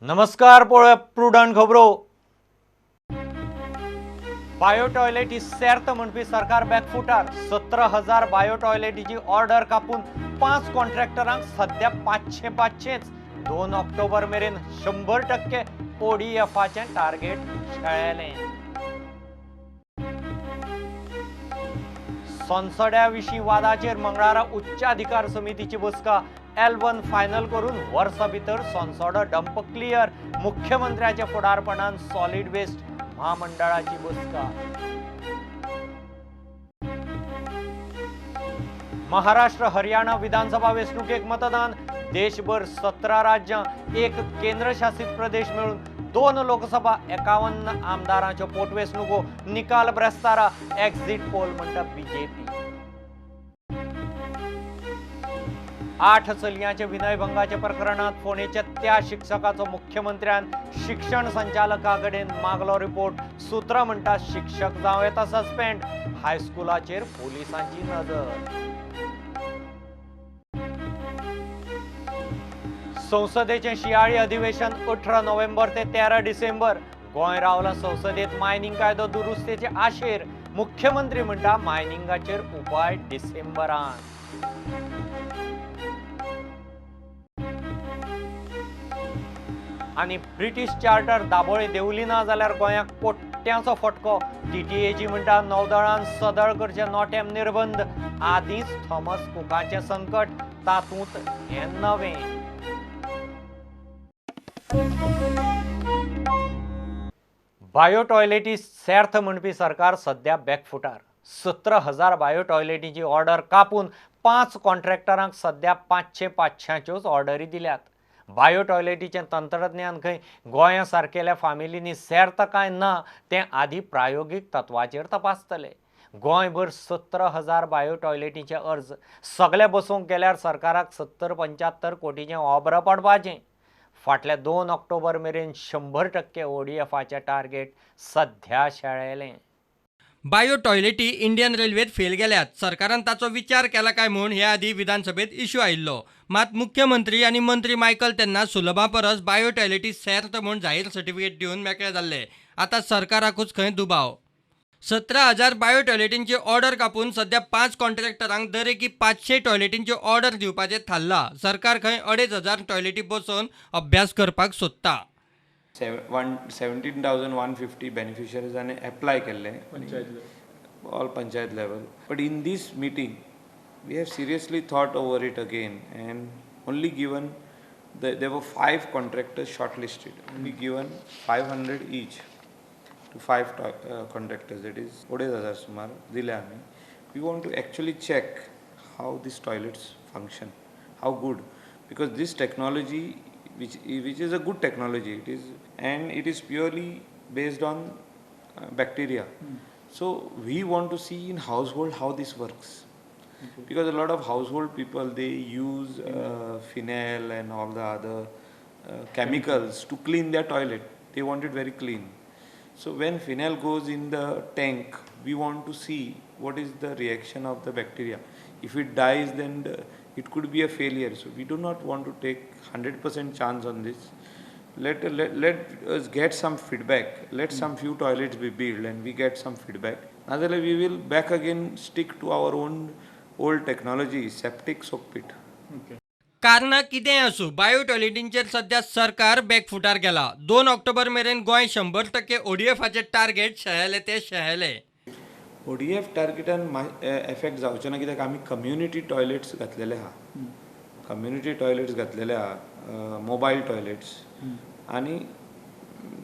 नमस्कार, पळोवया प्रुडंट खबरो. बायो टॉयलेटी सेर्त म्हणपी सरकार बॅकफुटार. 17,000 बायो टॉयलेटीची ऑर्डर कापून 5 कॉन्ट्रॅक्टरांक सध्या 500 500च. 2 ऑक्टोबर मेरेन 100% ओडीएफाचें टार्गेट शेळेलें. सोनसड्या विशीं वादाचेर मंगळारा उच्चाधिकार समितीची बसका. L1 final करून वर्सा भितर Sonsodo dump clear. मुख्यमंत्र्याच्या फुडारपणान solid waste म्हामंडळाची बसका. महाराष्ट्र हरियाणा विधानसभा वेंचणुकेक मतदान. देशभर 17 राज्यां, 1 केंद्रशासित प्रदेश मेळून 2 लोकसभा, 51 आमदारांच्यो पोटवेंचणुको. निकाल ब्रेस्तारा. एक्झिट पोल म्हणटा बीजेपी. 8 चलयांच्या विनयभंगाच्या प्रकरणात फोंडेच्या त्या शिक्षकाचो मुख्यमंत्र्यान शिक्षण संचालका कडेन मागलो रिपोर्ट. सूत्रां म्हणटा शिक्षक जावं येता सस्पेंड. हायस्कुलाचेर पोलिसांची नजर. संसदेचें शियाळी अधिवेशन 18 नोव्हेंबर ते 13 डिसेंबर. गोंय रावला संसदेत मायनिंग कायदो दुरुस्तेचे आशेर. मुख्यमंत्री म्हणटा मायनिंगाचेर उपाय डिसेंबरान. आनी ब्रिटीश चार्टर दाबोळे देंवली ना जाल्यार गोंयाक कोट्यांचो फटको. टीटीएजी म्हणटा नौदळान सदळ करचे नोटेम निर्बंध. आदींच थॉमस कुकाचें संकट, तातूंत हें नवें. बायो टॉयलेटी सेर्त म्हणपी सरकार सध्या बॅकफुटार. 17,000 बायो टॉयलेटीची ऑर्डर कापून 5 कॉन्ट्रॅक्टरांक सध्या 500 500च्योच ऑर्डरी दिल्यात. बायो टॉयलेटीचें तंत्रज्ञान खंय गोंया सारकेल्या फामिलींनी सेर्त काय ना तें आदी प्रायोगीक तत्वाचेर तपासतले. गोंयभर 17,000 बायो टॉयलेटीचे अर्ज सगळे बसोवंक गेल्यार सरकाराक 70-75 कोटीचें ओब्र पडपाचें. फाटल्या 2 ऑक्टोबर मेरेन 100% ओडीएफाचें टार्गेट सध्या शेळेलें. बायो टॉयलेटी इंडियन रेल्वेत फेल गेल्यात. सरकारान ताचो विचार केला काय म्हूण हे आदीं विधानसभेत इश्यू आयिल्लो. मात मुख्यमंत्री आनी मंत्री मायकल तेन्ना सुलभा परस बायो टॉयलेटी सेर्त म्हूण जाहीर सर्टिफिकेट दिवन मेकळे जाल्ले. आतां सरकाराकूच खंय दुबाव. 17,000 बायो टॉयलेटींची ऑर्डर कापून सध्या 5 कॉन्ट्रॅक्टरांक दरेकी 500 टॉयलेटींची ऑर्डर दिवपाचें थारलां. सरकार खंय 2,500 टॉयलेटी बसोवन अभ्यास करपाक सोदता. 17,150 बेनिफिशरीजांनी एप्लाय केल्ले all panchayat level. But in this meeting we have seriously thought over it again and only given there were 5 contractors shortlisted, only given 500 each to 5 contractors, that is 2,500 सुमार दिले आमी. We want to actually check how these toilets function, how good, because this technology which is a good technology, it is, and it is purely based on bacteria. So we want to see in household how this works. Okay. Because a lot of household people, they use phenyl and all the other chemicals to clean their toilet. They want it very clean. So when phenyl goes in the tank, we want to see what is the reaction of the bacteria. If it dies, then it could be a failure. So we do not want to take 100% chance on this. Let us get some feedback. Let some few toilets be built and we get some feedback. Otherwise, we will back again stick to our own old technology, septic soak pit. Okay. कारणां कितेंय आसूं, bio टॉयलेटींचेर सध्या सरकार बॅकफुटार गेला. 2 ऑक्टोबर मेरेन Goa 100% ओडीएफाचें target शेळेलें तें शेळेलें. ODF टार्गेटान effect जावचें ना, कित्याक आमी कम्युनिटी टॉयलेट्स घातलेले आहा. कम्युनिटी टॉयलेट्स घातलेले आहा, मोबायल टॉयलेट्स, आनी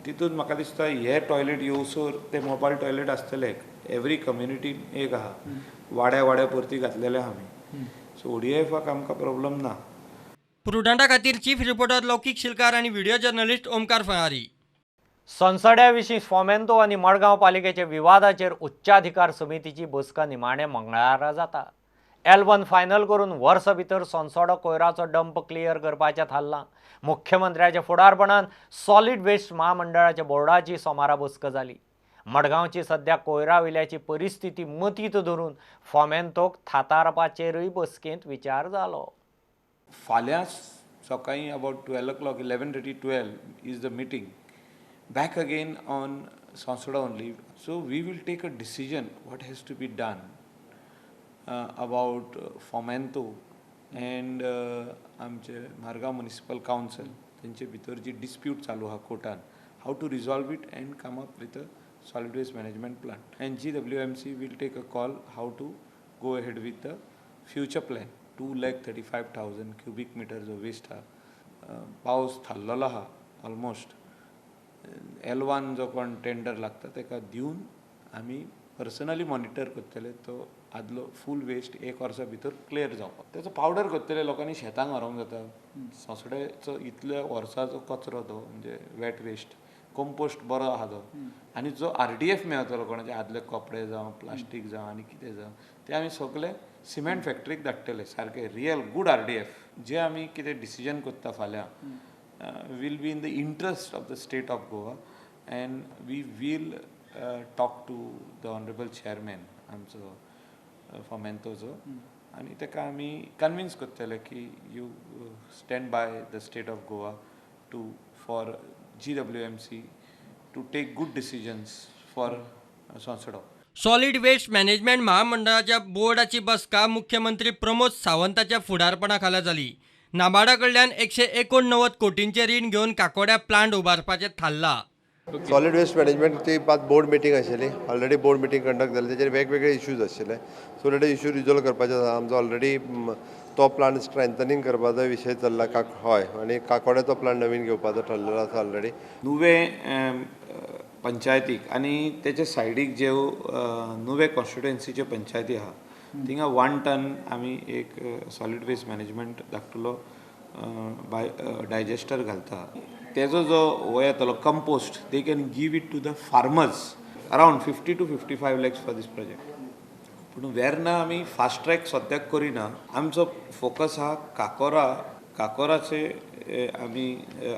तितून म्हाका दिसता हे टॉयलेट येवसर ते मोबायल टॉयलेट आसतले. एवरी कम्युनिटी एक आहा, वाड्या वाड्या पुरती घातलेले आहा आमी. सो ओडीएफाक आमकां प्रॉब्लम ना. प्रुडंटा खातीर चीफ रिपोर्टर लौकीक शिलकार आनी व्हिडिओ जर्नलिस्ट ओमकार फळारी. संसड्या विशीं फोमेंतो आनी मडगांव पालिकेच्या विवादाचेर उच्चाधिकार समितीची बसका निमाणे मंगळारा जाता. L1 final करून वर्सा भितर सोनसोडो कोयराचो डंप क्लियर करपाचें थारलां. मुख्यमंत्र्याच्या फुडारपणान सॉलिड वेस्ट म्हामंडळाच्या बोर्डाची सोमारा बसका जाली. मडगांवची सध्या कोयरा वयल्याची परिस्थिती मतींत धरून फोमेंतोक थातारपाचेरूय बसकेंत विचार जालो. फाल्यां सकाळीं about 12 o'clock, 11:30, 12 is the meeting. Back again on Sonsoda only. So we will take a decision what has to be done about Fomento and आमचे मारगांव म्युनिसिपल कावन्सिल तेंचे भितर जी डिस्प्यूट चालू आहा कोर्टान, how to resolve it and come up with a solid waste management plan. And GWMC will take a call how to go ahead with the future plan. 2,35,000 cubic metre जो waste आहा, पावस थारलेलो आहा almost. L1 जो कोण tender लागता ताका दिवन आमी पर्सनली मॉनिटर करतले तो आदलो फूल वेस्ट एक वर्सा भितर क्लियर जावपाक. तेचो पावडर करतले, लोकांनी शेतांक व्हरोंक जाता. सोंसड्याचो इतल्या वर्साचो कचरो तो म्हणजे वेट वेस्ट कंपोस्ट बरो आहा तो. आनी जो RDF मेळतलो कोणाचे आदले कपडे जावं प्लास्टीक जावं आनी कितें जावं ते आमी सगळे सिमेंट फॅक्टरीक धाडटले, सारके रियल गूड RDF. जे आमी कितें डिसिजन करता फाल्यां will be in the interest of the state of Goa and we will talk to the honourable chairman आमचो फोमेंतोचो आनी ताका आमी कन्विन्स करतले की you stand by the state of Goa to for GWMC to take good decisions for Sonsodo. Solid waste management महामंडळाच्या बोर्डाची बसका मुख्यमंत्री प्रमोद सावंताच्या फुडारपणा खाला जाली. नाबार्डा कडल्यान 189 कोटींचें रीण घेवन काकोड्या प्लांट उबारपाचें थारलां. सॉलिड वेस्ट मॅनेजमेंटची पांच बोर्ड मिटींग आशिल्ली, ऑलरेडी बोर्ड मिटींग कंडक्ट जाली. तेचेर वेगवेगळे इश्यूज आशिल्ले, सो ऑलरेडी इश्यू रिजॉल्व करपाचे आसा. आमचो ऑलरेडी तो प्लांट स्ट्रेंथनींग करपाचो विशय चल्ला. हय, आनी काकोड्याचो प्लांट नवीन घेवपाचो ठरलेलो आसा ऑलरेडी. नुवें पंचायतीक आनी तेच्या सायडीक ज्यो नुवें कॉन्स्टिट्युएन्सीच्यो पंचायती आहा थिंगा 1 टन आमी एक सॉलिड वेस्ट मॅनेजमेंट धाकटुलो बाय डायजेस्टर घालता. तेजो जो हो येतलो compost they can give it to the farmers around 50 to 55 lakhs for this project. पूण वेर्ना आमी फास्ट ट्रॅक सद्याक करिना. आमचो फोकस आहा काकोरा. काकोराचे आमी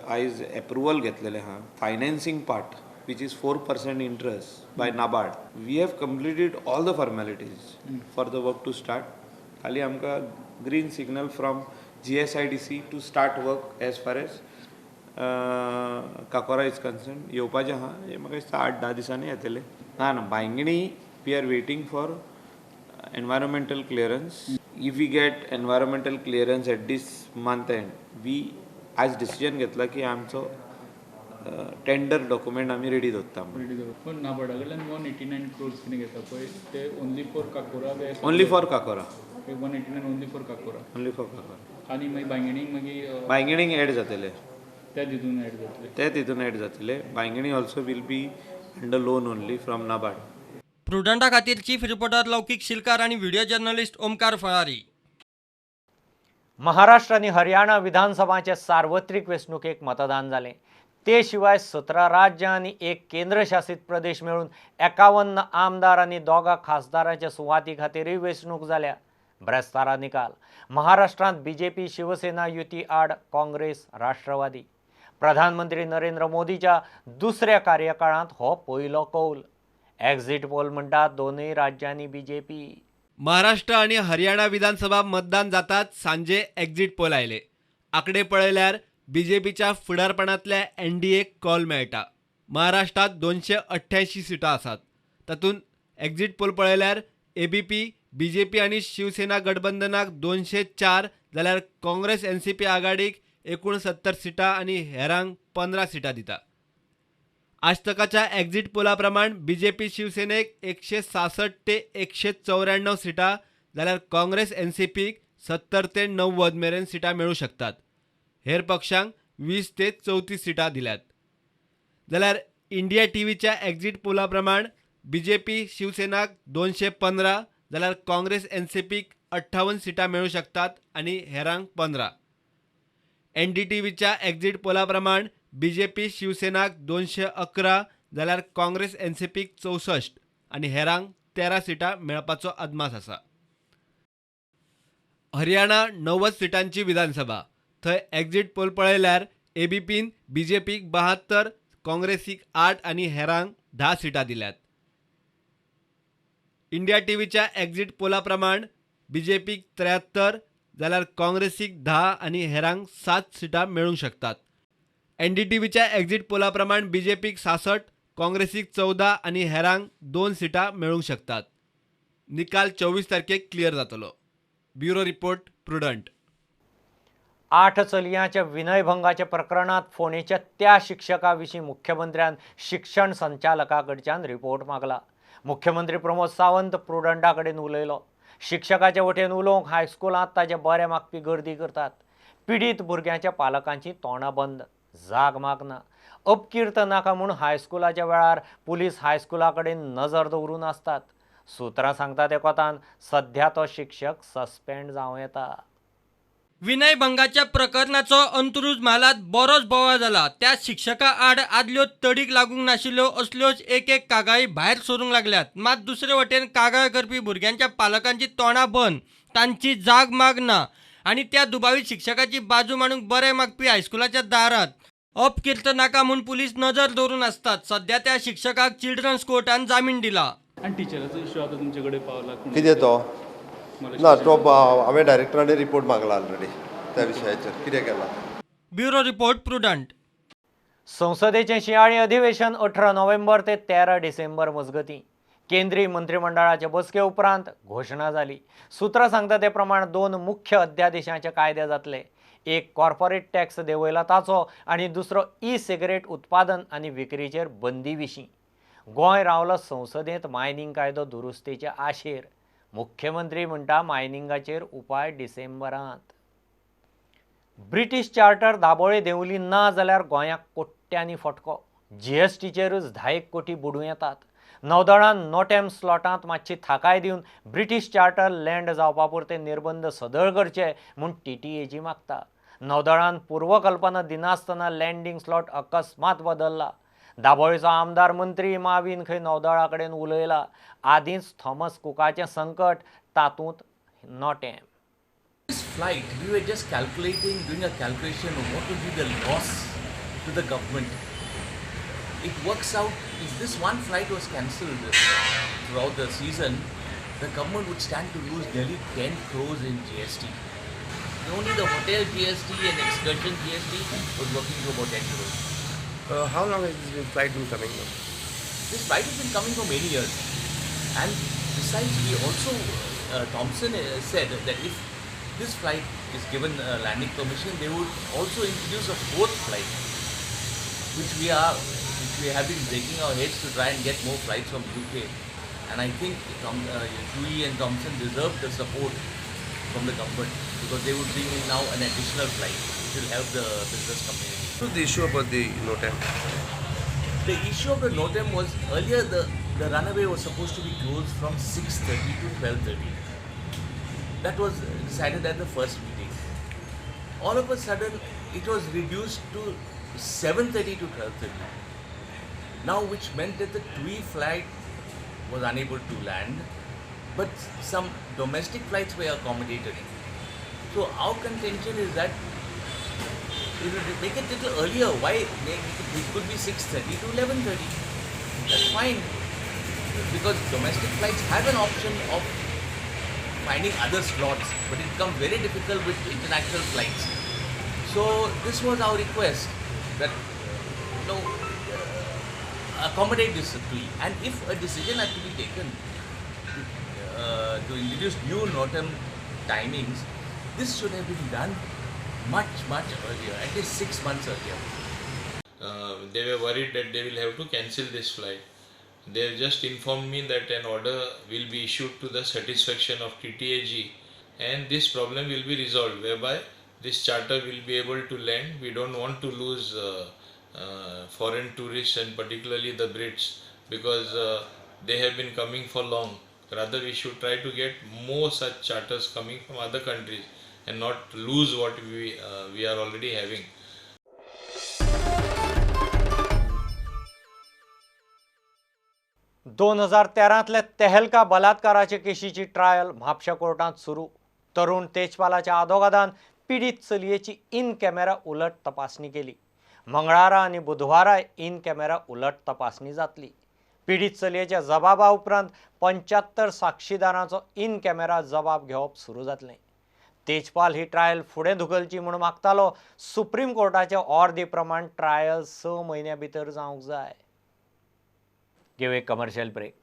आयज एप्रुवल घेतलेलें आहा. Financing part which is 4% interest by NABARD. We have completed all the formalities for the work to start. खाली आमकां green signal from GSIDC to start work as far as Cacora is concern. येवपाचें आहा, हें म्हाका दिसता 8-10 दिसांनी येतलें. ना ना, Bainguinim we are waiting for environmental clearance. If we get environmental clearance at this month end, we आयज डिसिजन घेतला की आमचो टेंडर डॉक्युमेंट आमी रेडी दवरता. पूण नाबार्डा कडल्यान 189 क्रोर्स कितें घेता पळय ते only for Cacora. Only for Cacora. 189 only for Cacora. Only for Cacora. आनी मागीर बांयगिणीक मागीर बांयगिणीक एड जातले, ते तितून एड जातले, ते तितून एड जातले. Bainguinim also will be under loan only from NABARD. प्रुडंटा खातीर चीफ रिपोर्टर लौकीक शिलकार आनी व्हिडिओ जर्नलिस्ट ओमकार फळारी. महाराष्ट्र आनी हरियाणा विधानसभाचे सार्वत्रिक वेंचणुकेक मतदान जालें. ते शिवाय 17 राज्यां आनी 1 केंद्रशासित प्रदेश मेळून 51 आमदार आनी 2 खासदारांच्या सुवाती खातीरय वेंचणूक जाल्या. ब्रेस्तारा निकाल. महाराष्ट्रांत बीजेपी शिवसेना युती आड काँग्रेस राष्ट्रवादी. प्रधानमंत्री नरेंद्र मोदीच्या दुसऱ्या कार्यकाळांत हो पयलो कौल. एक्झिट पोल म्हणटात दोनूय राज्यांनी बीजेपी. महाराष्ट्र आनी हरियाणा विधानसभा मतदान जातात सांजे एक्झिट पोल आयले. आंकडे पळयल्यार बीजेपीच्या फुडारपणांतल्या एनडीएक कॉल मेळटा. महाराष्ट्रांत 288 सिटां आसात. तातूंत एक्झिट पोल पळयल्यार एबीपी, बीजेपी आनी शिवसेना गठबंधनाक 204 जाल्यार काँग्रेस एनसीपी आघाडीक 69 सिटां आनी हेरांक 15 सिटां दिता. आजतकाच्या एक्झिट पोला प्रमाण बीजेपी शिवसेनेक 166 ते 194 सिटां जाल्यार काँग्रेस एनसीपीक 70 ते 90 मेरेन सिटां मेळूं शकतात. हेर पक्षांक 20 ते 34 सिटां दिल्यात. जाल्यार इंडिया टीव्हीच्या एक्झिट पोला प्रमाण बीजेपी शिवसेनाक 215 जाल्यार काँग्रेस एनसीपीक 58 सिटां मेळूं शकतात आनी हेरांक 15. एनडीटीव्हीच्या एक्झिट पोला प्रमाण बीजेपी शिवसेनाक 211 जाल्यार काँग्रेस एनसीपीक 64 आनी हेरांक 13 सिटां मेळपाचो अदमास आसा. हरियाणा 90 सिटांची विधानसभा. थंय एक्झिट पोल पळयल्यार एबीपीन बीजेपीक 72, काँग्रेसीक 8 आनी हेरांक 10 सिटां दिल्यात. इंडिया टीव्हीच्या एक्झिट पोला प्रमाण बीजेपीक 73 जाल्यार काँग्रेसीक 10 आनी हेरांक 7 सिटां मेळूंक शकतात. एनडीटीव्हीच्या एक्झिट पोला प्रमाण बीजेपीक 66, काँग्रेसीक 14 आनी हेरांक 2 सिटां मेळूंक शकतात. निकाल 24 तारखेक क्लियर जातलो. Bureau report, Prudent. 8 चलयांच्या विनयभंगाच्या प्रकरणात फोंडेच्या त्या शिक्षका विशीं मुख्यमंत्र्यान शिक्षण संचालका कडच्यान रिपोर्ट मागला. मुख्यमंत्री प्रमोद सावंत प्रुडंटा कडेन उलयलो. शिक्षकाचे वटेन उलोवंक हायस्कुलांत ताचे बरे मागपी गर्दी करतात. पिडीत भुरग्यांच्या पालकांची तोंडां बंद, जाग मागना. अपकीर्त नाका म्हूण हायस्कुलाच्या वेळार पुलीस हायस्कुला कडेन नजर दवरून आसतात. सूत्रां सांगता ते कोतान सध्या तो शिक्षक सस्पेंड जावं येता. विनयभंगाच्या प्रकरणाचो अंत्रुज म्हालांत बरोच बोवाळ जाला. त्या शिक्षका आड आदल्यो तडीक लागूंक नाशिल्ल्यो असल्योच एक एक कागाळी भायर सरूंक लागल्यात. मात दुसरे वटेन कागाळ करपी भुरग्यांच्या पालकांची तोंडां बंद, तांची जाग मागना आनी त्या दुबावीत शिक्षकाची बाजू मांडूंक बरें मागपी हायस्कुलाच्या दारांत अपकीर्त नाका म्हूण पुलीस नजर दवरून आसतात. सध्या त्या शिक्षकाक चिल्ड्रन्स कोर्टान जामीन दिला. आनी टिचराचो इश्यू आतां तुमचे कडेन पावला? कितें तो ना, तो हांवें डायरेक्टरांनी रिपोर्ट मागला ऑलरेडी त्या विशयाचेर कितें केलां. Bureau report, Prudent. संसदेचें शिंयाळी अधिवेशन 18 नोव्हेंबर ते 13 डिसेंबर मजगतीं. केंद्रीय मंत्रिमंडळाचे बसके उपरांत घोशणा जाली. सूत्रां सांगता ते प्रमाण 2 मुख्य अध्यादेशांचे कायदे जातले. एक कॉर्पोरेट टॅक्स देंवयला ताचो आनी दुसरो ई सिगरेट उत्पादन आनी विक्रीचेर बंदी विशीं. गोंय रावलो संसदेंत मायनिंग कायदो दुरुस्तेचे आशेर. मुख्यमंत्री म्हणटा मायनिंगाचेर उपाय डिसेंबरांत. ब्रिटीश चार्टर दाबोळे देंवली ना जाल्यार गोंयाक कोट्यांनी फटको. जीएसटीचेरूच 10 कोटी बुडूं येतात. नौदळान नोटेम स्लॉटांत मातशी थाकाय दिवन ब्रिटीश चार्टर लँड जावपा पुरते निर्बंध सदळ करचे म्हूण टीटीएजी मागता. नौदळान पूर्वकल्पना दिनासतना लँडींग स्लॉट अकस्मात बदलला. दाबोळीचो आमदार मंत्री माविन खंय नौदळा कडेन उलयला. आदींच थॉमस कुकाचें संकट, तातूंत NOTAM. This flight, we were just calculating, doing a calculation of what would be the loss to the government. It works out, if this one flight was cancelled throughout the season, the government would stand to lose nearly 10 crores in GST. Only the hotel GST and excursion GST was working to about 10 crores. How long has this flight been coming now? This flight has been coming for many years. And besides, we also, Thomson said that if this flight is given landing permission, they would also introduce a 4th flight, which we have been breaking our heads to try and get more flights from UK. And I think TUI and Thomson deserve the support from the government, because they would bring in now an additional flight, which will help the business community. What was the issue about the NOTAM? The issue of the NOTAM was earlier the runway was supposed to be closed from 6:30 to 12:30. That was decided at the first meeting. All of a sudden, it was reduced to 7:30 to 12:30. Now, which meant that the TUI flight was unable to land, but some domestic flights were accommodated. So our contention is that it would make it little earlier. Why make it? It could be 6:30 to 11:30. That's fine, because domestic flights have an option of finding other slots, but it becomes very difficult with international flights. So this was our request, that you know, accommodate this TUI. And if a decision had to be taken to introduce new NOTAM timings, this should have been done much, much earlier, at least 6 months earlier. They were worried that they will have to cancel this flight. They have just informed me that an order will be issued to the satisfaction of TTAG, and this problem will be resolved, whereby this charter will be able to land. We don't want to lose foreign tourists, and particularly the Brits, because they have been coming for long. Rather, we should try to get more such charters coming from other countries and not lose what we are already having. 2013तल्या तेहलका बलात्काराचे केशीची trial म्हापशा कोर्टांत सुरू. तरुण तेजपालाच्या आदोगादान पीडित चलयेची in camera उलट तपासणी केली. मंगळारा आनी बुधवारा इन कॅमेरा उलट तपासणी जातली. पीडित चलयेच्या जबाबा उपरांत 75 साक्षीदारांचो इन कॅमेरा जबाब घेवप सुरू जातलें. तेजपाल ही ट्रायल फुडें धुकलची म्हूण मागतालो. सुप्रीम कोर्टाच्या ऑर्दी प्रमाण ट्रायल 6 म्हयन्यां भितर जावंक जाय. घेवं एक कमर्शियल ब्रेक.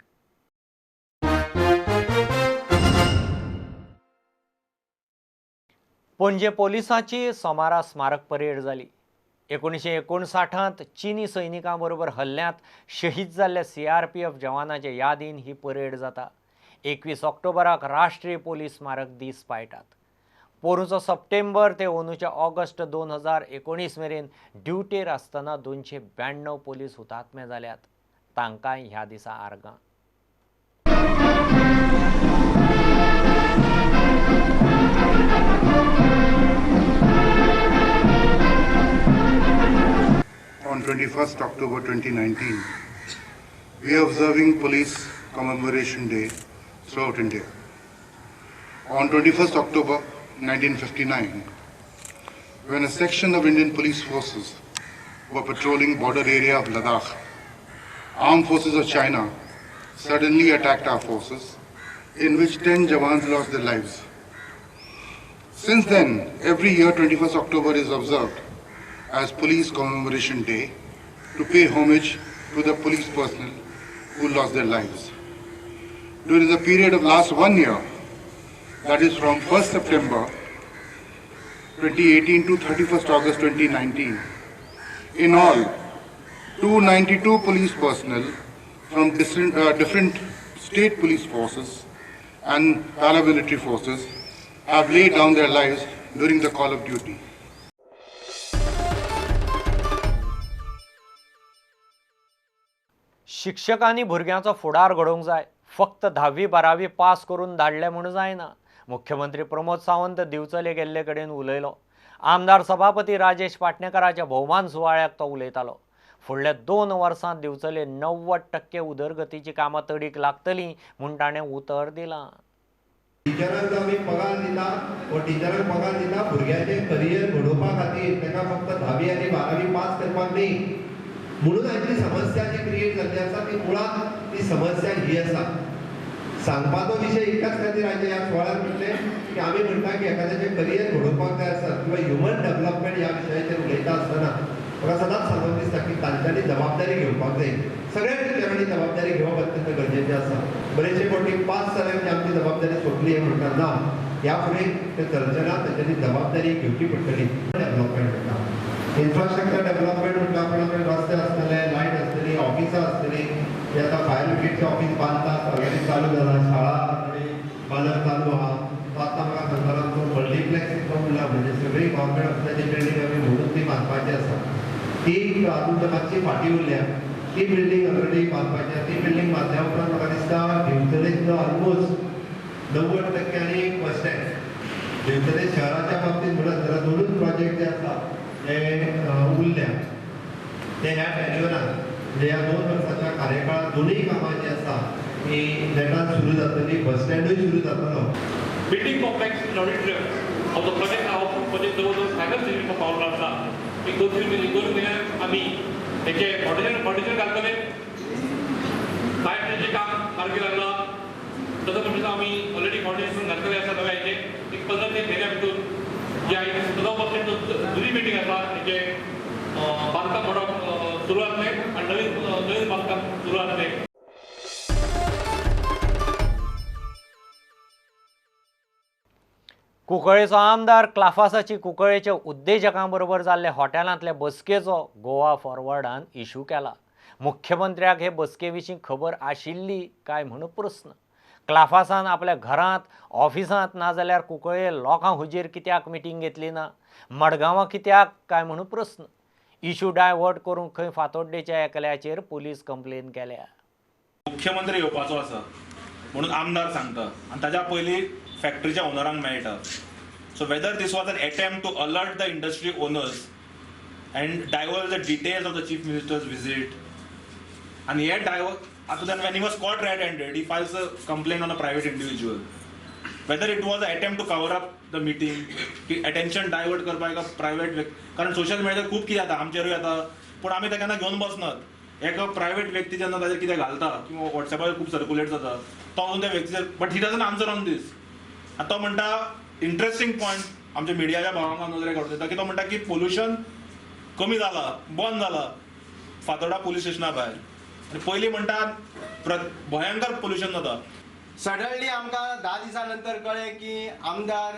पणजे पोलिसांची सोमारा स्मारक परेड जाली. 1959 चीनी सैनिकां बरोबर हल्ल्यांत शहीद जाल्ल्या CRPF जवानाचे यादीन ही परेड जाता. 21 ऑक्टोबराक राष्ट्रीय पोलीस स्मारक दीस पाळटात. पोरूंचो सप्टेंबर ते अंदूच्या ऑगस्ट 2019 मेरेन ड्युटेर आसतना 292 पोलीस हुतात्मे जाल्यात. तांकांय ह्या दिसा आर्गां. On 21st October 2019, we are observing Police Commemoration Day throughout India. On 21st October 1959, when a section of Indian police forces were patrolling border area of Ladakh, armed forces of China suddenly attacked our forces, in which 10 jawans lost their lives. Since then, every year 21st October is observed as Police Commemoration Day to pay homage to the police personnel who lost their lives. During the period of last 1 year, that is from 1st September 2018 to 31st August 2019, in all, 292 police personnel from different state police forces and paramilitary forces have laid down their lives during the call of duty. शिक्षकांनी भुरग्यांचो फुडार घडोवंक जाय. फक्त 10वी 12वी pass करून धाडले म्हूण जायना. मुख्यमंत्री प्रमोद सावंत दिवचले गेल्ले कडेन उलयलो. आमदार सभापती राजेश पाटणेकराच्या भोवमान सुवाळ्याक तो उलयतालो. फुडल्या 2 वर्सांत दिवचले 90% उदरगतीची कामां तडीक लागतली म्हूण ताणें उतर दिलां. टिचरांक आमी पगार दिता व टिचरांक पगार दिता भुरग्यांचें करियर घडोवपा खातीर, ताका फक्त 10वी आनी 12वी पास करपाक न्ही. म्हणून आयची समस्या जी क्रिएट जाल्ली आसा ती मुळांत ती समस्या ही आसा. सांगपाचो विशय एकाच खातीर आयच्या ह्या सुवाळ्यात म्हटलें की आमी म्हणटा की एखाद्याचें करियर घडोवपाक जाय आसा किंवा ह्युमन डेव्हलपमेंट ह्या विशयाचेर उलयता आसतना म्हाका सदांच सांगून दिसता की तांच्यांनी जबाबदारी घेवपाक जाय. सगळ्या टिचरांनी जबाबदारी घेवप अत्यंत गरजेचें आसा. बरेचशे फावटी पास जाले म्हणजे आमची जबाबदारी सोंपली हें म्हणटा ना, ह्या फुडें तें चलचें ना. तांच्यांनी जबाबदारी घेवची पडटली. डेव्हलपमेंट म्हणटा इन्फ्रास्ट्रक्चर डेव्हलपमेंट म्हणटा आपण रस्ते आसतले, लायट आसतली, ऑफिसां आसतली. जे आतां फायर ब्रिगेडचें ऑफीस बांदतात ऑलरेडी चालू जाला, शाळा ऑलरेडी बांदप चालू आहा. तो आतां म्हाका सांगतालो आमचो मल्टिप्लेक्स म्हणला म्हणजे सगळी गव्हर्मेंट ऑफिसाची बिल्डींग आमी म्हणून ती बांदपाची आसा. ती अजून मातशी फाटीं उरल्या. ती बिल्डींग ऑलरेडी बांदपाची आसा. ती बिल्डींग बांदल्या उपरांत म्हाका दिसता दिवचले ऑलमोस्ट 90% आनी एक बस स्टँड दिवचले शहराच्या बाबतींत म्हणत जाल्यार 2 प्रोजेक्ट जे आसा ते उरल्या ते ह्या टॅन्युअरान म्हणजे ह्या 2 वर्साच्या कार्यकाळात दोनूय कामां जी आसा ती नेटान सुरू जातली. बस स्टँडूय सुरू जातलो. Building complex in auditorium of the project हांव प्रोजेक्ट जवळ जवळ फायनल स्टेजीर पावलो आसा. एक 2-3 म्हयन्यान आमी हेचे फावंडेशन घालतले. फायर ब्रिगेडचें काम सारकें लागलां. तसो म्हणटा आमी ऑलरेडी फावंडेशन घातलेलें आसा नव्या हेचें. एक 15 ते म्हयन्या भितर जे आयज 17% जुनी बिल्डींग आसा हेचें बांदकाम मोडप सुरू जातलें आनी नवीन नवीन बांदकाम सुरू जातलें. कुंकळेचो आमदार क्लाफासाची कुंकळेच्या उद्देजकां बरोबर जाल्ले हॉटेलांतले बसकेचो गोवा फॉरवर्डान इशू केला. मुख्यमंत्र्याक हे बसके विशीं खबर आशिल्ली काय म्हूण प्रस्न. क्लाफासान आपल्या घरांत, ऑफिसांत नाजाल्यार कुंकळे लोकां हुजीर कित्याक मिटींग घेतली ना, मडगांवां कित्याक काय म्हूण प्रस्न. इशू डायवर्ट करूंक खंय फातोड्डेच्या एकल्याचेर पुलीस कंप्लेन केल्या. मुख्यमंत्री येवपाचो आसा म्हणून आमदार सांगता आनी ताच्या पयलीं फॅक्टरीच्या ओनरांक मेळटा. So whether this was an attempt to alert the industry owners and divert the details of the chief minister's visit आनी हे डायवर्ट आतां then when he was caught red handed he files a complaint on a private individual. Whether it was a attempt to cover up the meeting की attention divert करपाक एका private व्यक्ती, कारण social मिडियाचेर खूब कितें जाता, आमचेरूय जाता, पूण आमी ताका केन्ना घेवन बसनात. एका प्रायवेट व्यक्ती जेन्ना ताजेर कितें घालता किंवा वॉट्सॅपार खूब सर्कुलेट जाता तो वचून त्या व्यक्तीचेर, but he doesn't answer on this. आनी तो म्हणटा इंट्रस्टिंग पॉयंट आमच्या मिडियाच्या भावांक नजरेक हाडून दिता की तो म्हणटा की पोल्युशन कमी जाला, बंद जाला फातोर्डा पुलीस स्टेशना भायर, आनी पयलीं म्हणटा भयंकर पोल्युशन जाता. सडनली आमकां 10 दिसां नंतर कळ्ळें की आमदार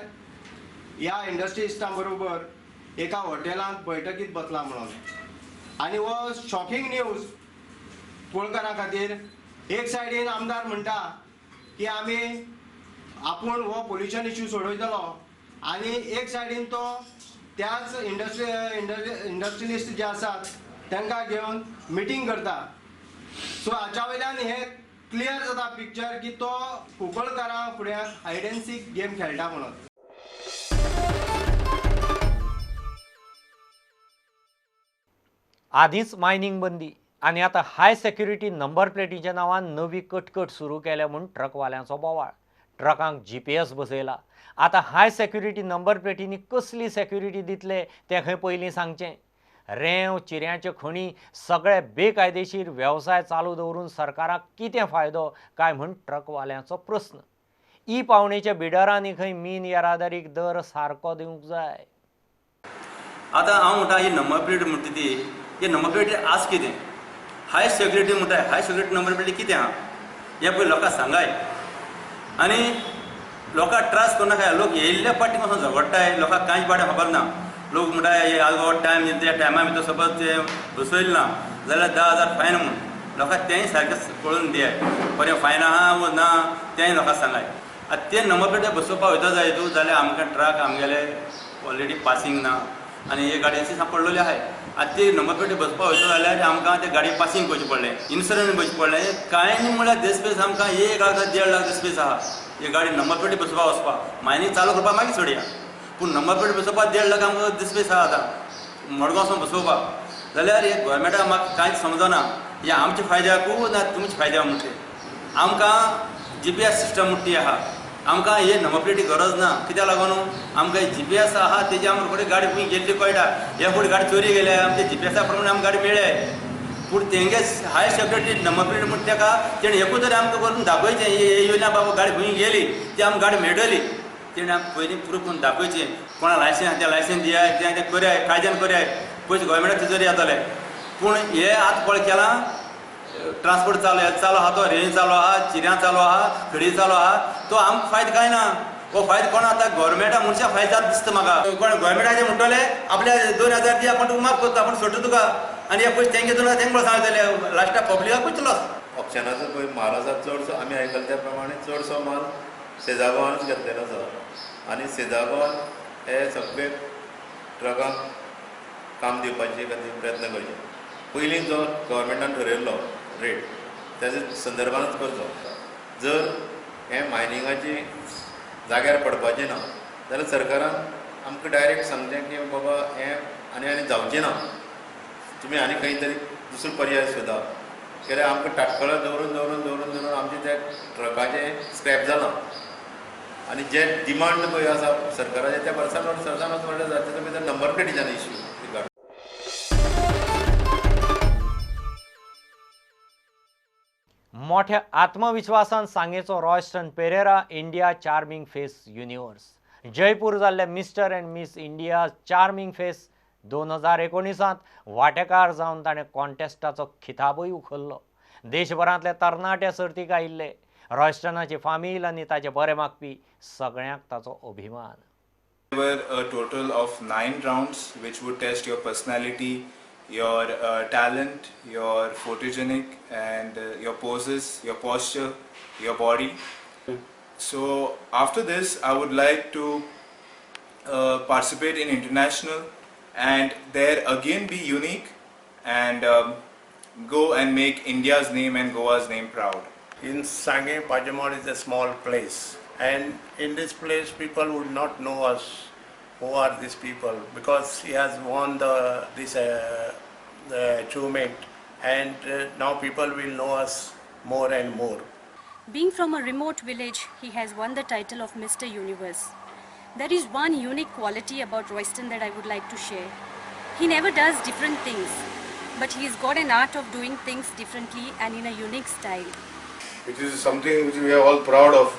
ह्या इंडस्ट्रिस्टां बरोबर एका हॉटेलांत बैठकीत बसला म्हणून, आनी हो शॉकिंग न्यूज कुंकळकारां खातीर. एक सायडीन आमदार म्हणटा की आमी आपूण हो पोल्युशन इश्यू सोडयतलो, आनी एक सायडीन तो त्याच इंडस्ट्रियलिस्ट जे आसात तांकां घेवन मिटींग करता. सो हाच्या वयल्यान हें क्लियर जाता पिक्चर की तो कुंकळकारां फुड्यान हायड एंड सीक गेम खेळटा म्हणून. आधीच मायनिंग बंदी आनी आतां हाय सेक्युरिटी नंबर प्लेटीच्या नांवान नवी कटकट सुरू केल्या म्हूण ट्रकवाल्यांचो बोवाळ. ट्रकांक GPS बसयला. आतां हाय सेक्युरिटी नंबर प्लेटींनी कसली सेक्युरिटी दितले तें खंय पयलीं सांगचें. रेंव चिऱ्यांच्यो खणी सगळे बेकायदेशीर वेवसाय चालू दवरून सरकाराक कितें फायदो काय म्हूण ट्रकवाल्यांचो प्रस्न. ई पावणेच्या बिडरांनी खंय मीन येरादारीक दर सारको दिवंक जाय. आतां हांव म्हणटा ही नंबर प्लेट म्हणटा ती, ही नंबर प्लेट आज कितें हाय सेक्युरिटी म्हणटा, हाय सेक्युरिटी नंबर प्लेट कितें आहा हें पळय लोकांक सांगाय आनी लोकांक त्रास करनाका. लोक येयल्ल्या पाटी पासून झगडटाय, लोकांक कांयच पाटे खबर ना. लोक म्हणटा हे आज बाबा टायम त्या टायमा भितर सपोज तें बसयलें ना जाल्यार 10,000 फायन म्हूण. लोकांक तेंय सारकें कळून दियाय, बरें फायन आहा वो ना तेंय लोकांक सांगाय. आतां ते नंबर प्लेट बसोवपाक वयता जाय तूं जाल्यार आमकां ट्रक आमगेले ऑलरेडी पासींग ना आनी हे गाडयेची सांपडलेली आहाय. आतां ती नंबर प्लेट बसोवपाक वयता जाल्यार आमकां ते गाडी पासींग करचें पडलें, इन्शुरन्स भरचें पडलें. कांय न्ही म्हणल्यार देसपेस आमकां 1 लाख 1.5 लाख देसपेस आहा हे गाडी नंबर प्लेट बसोवपाक वचपाक. मायनींग चालू करपाक मागीर सोडया, पूण नंबर प्लेट बसोवपाक 1.5 लाख आमकां दिसपेस आहा आतां मडगांव बसोवपाक. जाल्यार हे गोवोरमेंटाक म्हाका कांयच समजना, हे आमच्या फायद्याकू ना तुमच्या फायद्याक म्हणटे. आमकां GPS system म्हणटी आहा, आमकां हे नंबर प्लेटी गरज ना. कित्याक लागून आमकां GPS आहा तेजी आमकां रोखडी गाडी खंय गेल्ली कळटा. हे फुडें गाडी चोरी गेल्या आमच्या GPSा प्रमाणे आमकां गाडी मेळ्ळे, पूण तेंगे हाय सेक्युरिटी नंबर प्लेट म्हणटा तेका तेणें एकूच तरी आमकां करून दाखयचें येयल्या बाबा गाडी खंय गेली ती आमकां गाडी मेळटली. तेणें आमकां पयलीं प्रूफ करून दाखयचें, कोणा लायसन्स आहा तें लायसन्स दियाय, तें तें करयाय, कायद्यान करयाय, पयशे गोवोरमेंटाक तिजोरी येतले. पूण हे आतां पळय केलां ट्रान्सपोर्ट चालू चालू आहा, तो रेंज चालू आहा, चिऱ्यां चालू आहा, खडी चालू आहा, तो आमकां फायदो कांय ना. हो फायदो कोण आतां गोवोरमेंटा मनशाक फायदो जाता दिसता म्हाका. कोण गोवोरमेंटाचे म्हणटले आपल्या 2,000 दी, आपूण तुका माफ करता, आपूण सोडटा तुका, आनी हे पयशे तेंगे 2,000 तेंकां सांगतले लास्टाक पब्लिकाकूच लॉस. ऑप्शनाचो पळय म्हाल आसा चडसो, आमी आयकला त्या प्रमाणे चडसो म्हाल सेजा गांवानूच घेतलेलो आसा आनी सेजा गांवान हे सगळे ट्रकांक काम दिवपाचे खातीर प्रयत्न करचे. पयलीं जो गव्हर्मेंटान ठरयल्लो रेट ताच्या संदर्भानूच करचो. जर हें मायनिंगाची जाग्यार पडपाचें ना जाल्यार सरकारान आमकां डायरेक्ट सांगचें की बाबा हें आनी आनी जावचें ना, तुमी आनी खंय तरी दुसरो पर्याय सोदा. कित्याक आमकां ताटकळा दवरून दवरून दवरून दवरून आमचें त्या ट्रकाचें स्क्रॅप जालां आनी जे डिमांड पळय आसा सरकाराचे त्या वर्सान वर्स वर्सान वर्स वाडत जाता. तातूंत भितर नंबर प्लेटीच्यान इश्यू. मोठ्या आत्मविश्वासान सांगेचो Royston Pereira India charming face universe. Jaipur जाल्ले mister and miss India charming face 2019 वांटेकार जावन ताणें कॉन्टेस्टाचो खिताबूय उखल्लो. देशभरांतले तरणाटे सर्तीक आयिल्ले. रॉयस्टनाची फामील आनी ताचे बरे मागपी सगळ्यांक ताचो अभिमान. There were a total of 9 rounds which would test your personality, your talent, your photogenic and your poses, your posture, your body. So after this I would like to participate in international and there again be unique and go and make India's name and Goa's name proud. In Sanguem, Pajamor is a small place, and in this place people would not know us, who are these people, because he has won this achievement, and now people will know us more and more. Being from a remote village, he has won the title of Mr. Universe. There is one unique quality about Royston that I would like to share. He never does different things, but he has got an art of doing things differently and in a unique style. It is something which we are all proud of.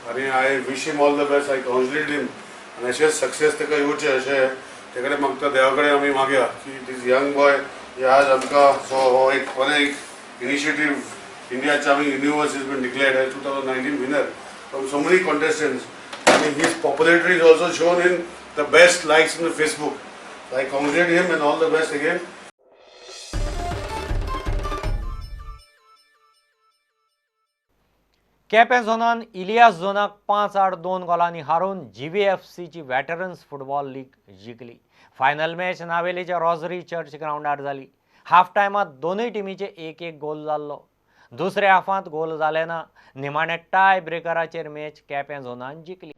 I mean, I wish him all the best. I congratulate him. आनी अशेंच success ताका येवचें अशें ते कडेन मागता, देवा कडेन आमी मागया की दीस यंग बॉय आज आमकां जो हो एक बरें एक initiative India charming universe is been declared as 2019 winner from so many contestants. And his popularity is also shown in the best likes in the Facebook. So I congratulate him and all the best again. Quepem झोनान इलियास झोनाक 5-2 गोलांनी हारोवन GVFCची veterans football league जिखली. Final match नावेलीच्या Rosary Church ग्रावंडार जाली. Half टायमात दोनूय टिमीचे 1-1 गोल जाल्लो. दुसऱ्या हाफांत गोल जाले ना. निमाणे टाय ब्रेकराचेर मॅच केपें झोनान जिखली.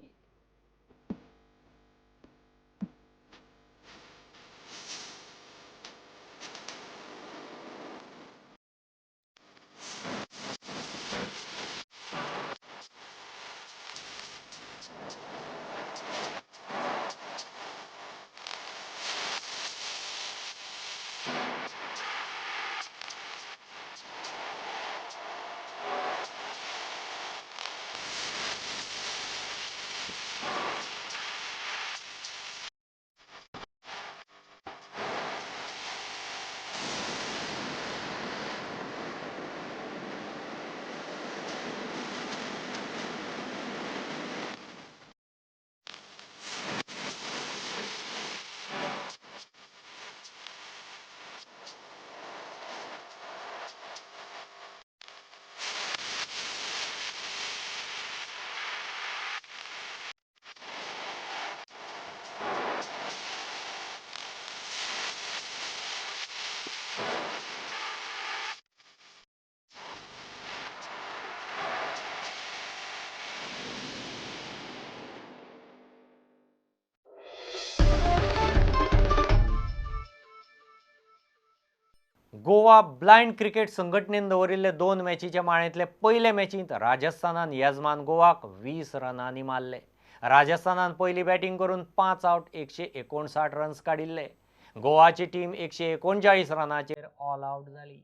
गोवा ब्लायंड क्रिकेट संघटनेन दवरिल्ले 2 मॅचीच्या माळेंतले पयले मॅचींत राजस्थानान येजमान गोवाक 20 रनांनी मारले. राजस्थानान पयली बॅटींग करून 5 आवट 159 रन्स काडिल्ले. गोवाची टीम 139 रनांचेर ऑल आवट जाली.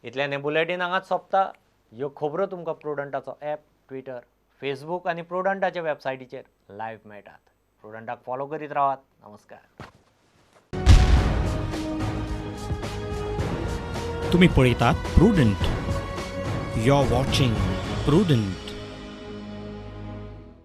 इतल्यान बुलेटीन हांगाच सोंपता. ह्यो खबरो तुमकां प्रुडंटाचो ॲप, ट्विटर, फेसबूक आनी प्रुडंटाच्या वेबसायटीचेर लायव्ह मेळटात. प्रुडंटाक फॉलो करीत रावात. नमस्कार. तुम्ही पळयतात Prudent. You are watching Prudent.